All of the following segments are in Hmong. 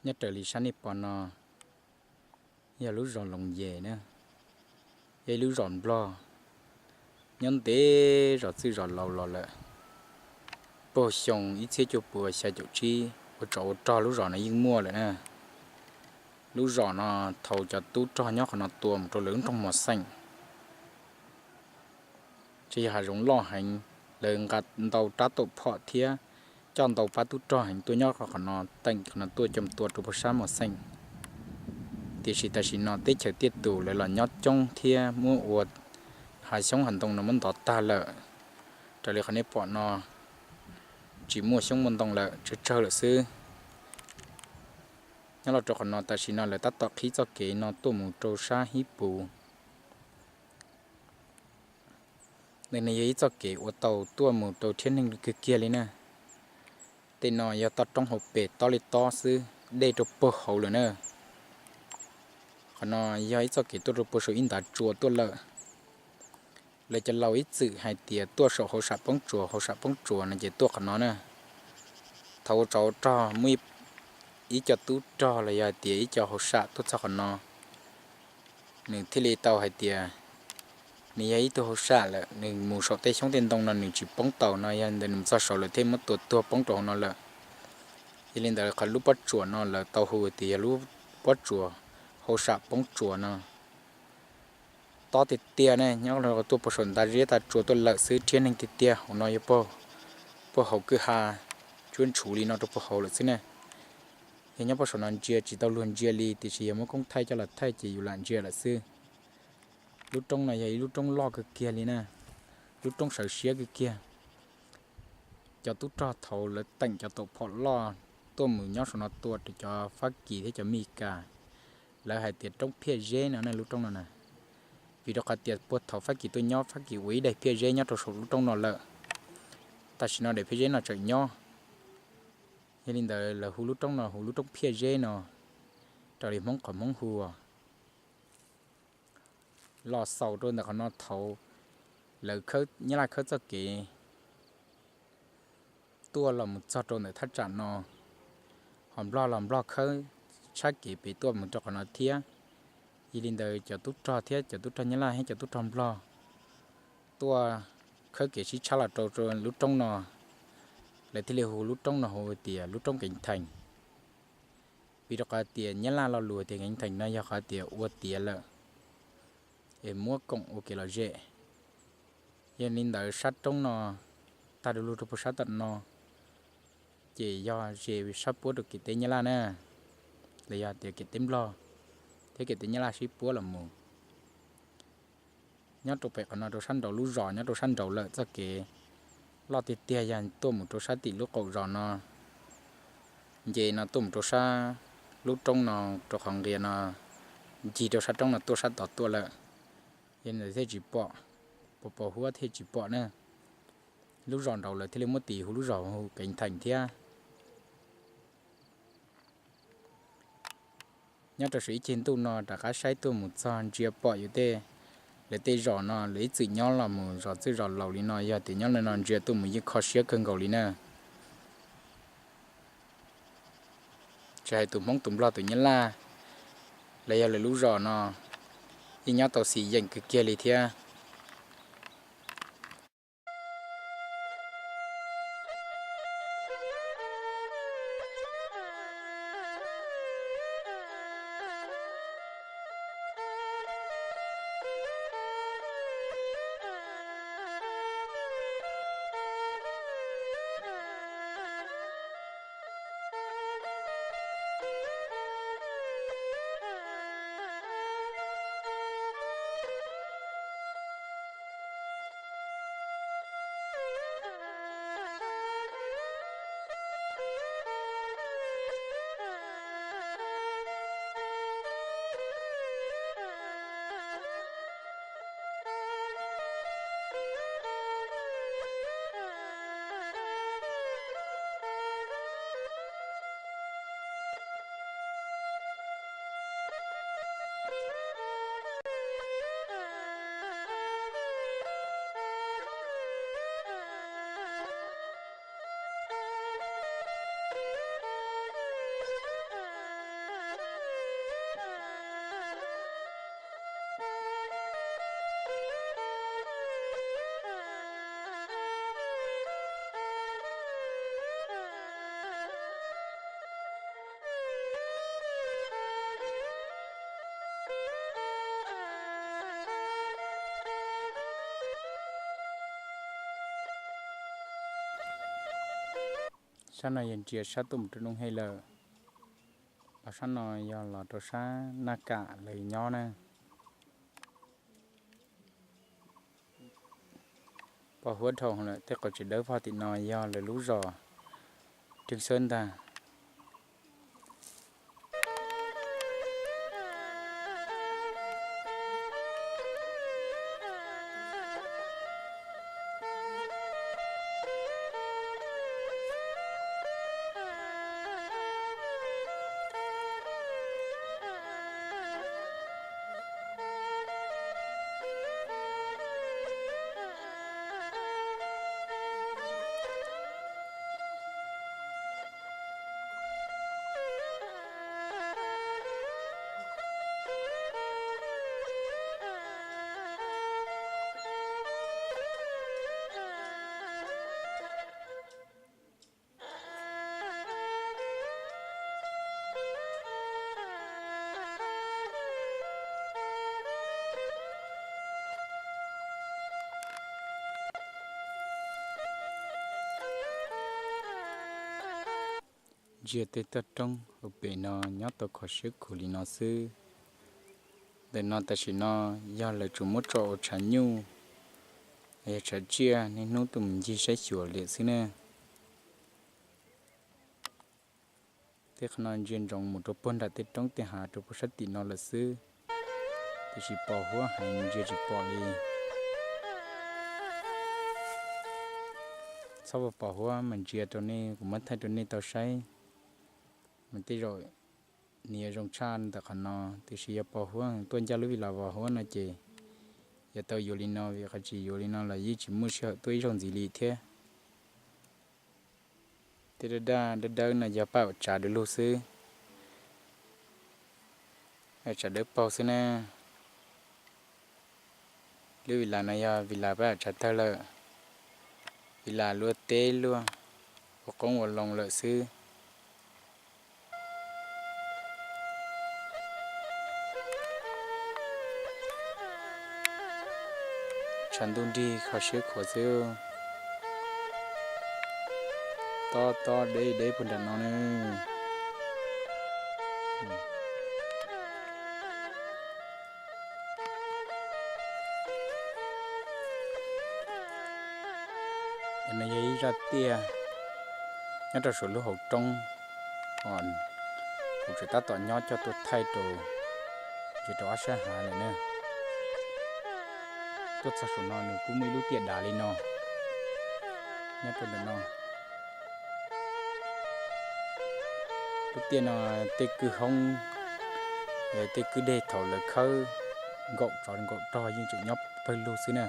Nyob raws li sab nej pom no yog lub zos Loos Yes na, yog ib lub zos Nplog nyob ntev zos txwj zos laus los lawm. Puag xyoo ib txhiab cuaj puas xya caum tsib ua tsov ua rog lub zos no yeej muaj lawm na. Lub zos no thaum cov tub rog nyob qhov no tua mus rau lawv lub nroog Mos Xeem, tsis yog hav zoov loj heev, lawv nqa ntau rab tauj phom thiab coj ntau pab tub rog heev tuaj nyob qhov no, teem qhov no tuaj coj mus tua rau puag sab Mos Xeem. Tiam sis tam sim no teb chaws tiaj tus lawv los nyob coob thiab muab ua hav xyoob hav ntoo no muab ntov tag lawm. Raws li qhov nej pom no tsis muaj xyoob muaj ntoo lawm, tsawg tsawg lawm xwb. Nyob los rau qhov no tam sim no lawv tab tom qhib txoj kev no tuaj mus rau sab Hib Puv. Ntawm no yog ib txoj kev ua tau tuaj mus rau rhiab neeg kawg kiag li na. Tej no yog toj roob hauv pes tob li tob xwb, dej rau puag hauv lawm na. Qhov no yog ib txoj kev tuaj rau puag saum ib ntav tsua tuaj lawm. Lawv cov laus ib txwm hais tias tuaj saum hauv sam poob tsuas, hauv sam poob tsuas no ces tuaj qhov no na. Thaum ua tsov rog muaj ib co tub rog los yog hais tias ib co hauj sam tuaj txog qhov no, nws thiaj li tau hais tias nws yog ib tug hauj sam lawm, nws mus saum tej xyoob tej ntoo no nws tsis poob tau no, yog li ntawd nws mus txog saud lawm thiaj muab tua tuag poob rau hauv no lawm. Yog li ntawd qhov lub pob tsuas no lawv tau hu tias yog lub pob tsuas hauj sam poob tsuas no. Tob tiag tiag ne, nyob tuaj puag saum ntav ziab tas tsuas tuaj lawm xwb, rhiab neeg tiag tiag. Hauv no yog puag hauv kwj ha, tsuab ntshuv li no rau puag hauv lawm xwb ne. Yog nyob puag saum no ntsia tsis tau luag ntsia li, tiam sis yog muab koob thaij coj los thaij ces yus lam ntsia lawm xwb. Lub roob no yog ib lub roob loj kawg kiag li na, lub roob sawv siab kawg kiag. Cov tub rog thaum lawv teem cov tauj phom loj tuaj mus nyob saum no tua rau cov Fab Kis thiab cov Mes Kas, lawv hais tias roob phiaj zeb no ne, lub roob no na. Vim rau qhov tias puag thaum Fab Kis tuaj nyob, Fab Kis ua ib daim phiaj zeb nyob rau saum lub roob no lawm. Tam sim no daim phiaj zeb no tseem nyob, yog li ntawd lawv hu lub roob no hu lub roob phiaj zeb no, raws li Hmoob qhov Hmoob hu. Los xaus rau ntawm qhov no thaum lawv, Nyab Laj khawb txoj kev tuaj los mus txog rau ntawm thaj tsam no, ho Nplog los Nplog khawb tshab kev pem tuaj mus rau qhov no thiab. Yog li ntawd cov tub rog thiab cov tub rog Nyab Laj thiab cov tub rog Nplog tuaj khawb kev sib tshab los rau lub roob no, lawv thiaj li hu lub roob no hu tias lub roob Keev Theem. Vim rau qhov tias Nyab Laj lo lus tias Keev Theem no yog qhov tias ua tiav lawm es muab koom ua kev lom zem. Yog li ntawd sab roob no tag du lug rau puag sab tom no ces yog ze sab puab rau kev teb Nyab Laj na, los yog tias kev teb Nplog thiab kev teb Nyab Laj sib puab los mus. Nyob rau pem qhov no rau sab nraud lub zos nyob rau sab nraud lawm, txoj kev loj tiag tiag yog tuaj mus rau sab tim lub qaum zos no, nce no tuaj mus rau sab lub roob no, rau qhov nqia no ncig rau sab roob no tuaj sab tod tuaj lawm. Yog li ntawd thiaj tsis pom, pos pos huab thiaj tsis pom na. Lub zos nraud lawv thiaj li muab tis hu lub zos hu Keev Theem thiab. Nyob rau saum ib ceg ntuj no rov qab saib tuaj mus txog ntsia pom yus tej, lawv tej zos no lawv ib txwm nyob los mus zos txwj zos laus li no, yog tias nyob li no ntsia tuaj mus yeej kho siab kawg nkaus li na. Tsis hais tus Hmoob tus Nplog tus Nyab Laj los yog lawv lub zos no yeej nyob tau xis yeem kawg kiag li thiab. Sab no yog ntsia sab tuaj mus rau Noob Hej lawm. Los sab no yog los rau sab Naj Kam lawv nyob na. Pos huab dhau lawm, tej qhov tsev dawb vog tim no yog lawv lub zos Rwg Xab ntag. Ntsia tej toj roob hauv pes no nyob tau kho siab khuav li no xwb. Ntawm no tam sim no yog lawv tsuas muab tso ua tshav nyuj, yog tshav tsiaj niaj hnub tuaj mus ncig saib xyuas li xwb ne. Tej qhov no ntsia ntsoov mus rau puag nram tej roob tej hav rau puag sab tim no lawm xwb, tiam sis pos huab heev ntsia tsis pom li. Txhob pos huab mas ntsia rau nej, kuv muab thaij rau nej tau saib. Mas tej zaum nws yuav zoo tshaj ntawm qhov no, tiam sis yog pos huab tuaj ncaj lub vi las vos huab no ces yuav tau yuav li no, vim qhov tsis yuav li no los yeej tsis muaj sij hawm tuaj ib zaug ntxiv li thiab. Tej daj daj dawb dawb no yog paj am tsav du lug xwb, am tsav dawb paug xwb na. Lub vi las no yog vi las paj am tsav tawg lawm, vi las luaj teb luaj, ua qoob ua loo lawm xwb. Tshav ntuj nrig kho siab khuav xwb. Tob tob deb deb puag nram no na. No yog ib zaj tiaj nyob rau saum lub hauv roob, kuv tseem tab tom nyob coj tuaj thaij rau, ntsia rau ob sab hav lawm na. Tuaj txog saum no nws kuj muaj ib lub tiaj dav li no nyob rau ntawm no. Lub tiaj no tej kwj hoob, tej kwj deg thaum lawv khawb nkaum tsov nkaum rog yeej tseem nyob pawg lug xwb na.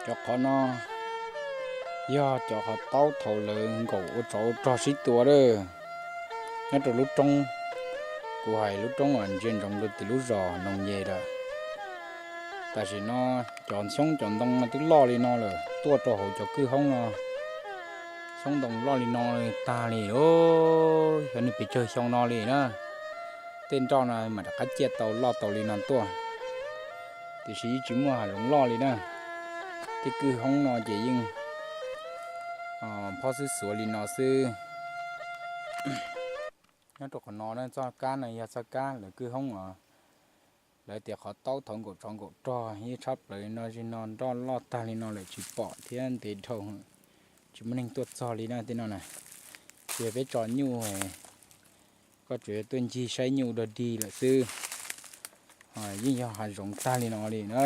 Cov qhov no yog cov qhov taub thaum lawv nkaum ua tsov ua rog sib tua lawm. Nyob rau lub roob, kuv hais lub roob uas ntsia ntsoov rau tim lub zos Noos Yes lawm. Tam sim no cov xyoob cov ntoo no twb loj li no lawm, tuaj rau hauv cov kwj hoob no, xyoob ntoo loj li no tag li, xyov nws pes tsawg xyoo no li na. Tej nroj no mam rov qab ciaj tau loj tau li no tuaj, tiam sis yeej tsis muaj hav zoov loj li na. Tej kwj hoob no ces yeej phob xwb xuav li no xwb. Nyob rau qhov no txoj kab no yog txoj kab lawv kwj hoob os. Lawv tias qhov taub thaum nkaum tsov nkaum rog yeej tshab plaws li no, zim no nroj loj tag li no lawm tsis pom thiab ntev dhau, tsis muaj neeg tuaj txog li na tej no na. Ces peb tso nyuj, koj tsuas yog tuaj ncig saib nyuj dog dig lawm xwb, yeej yog hav zoov tag li no li na.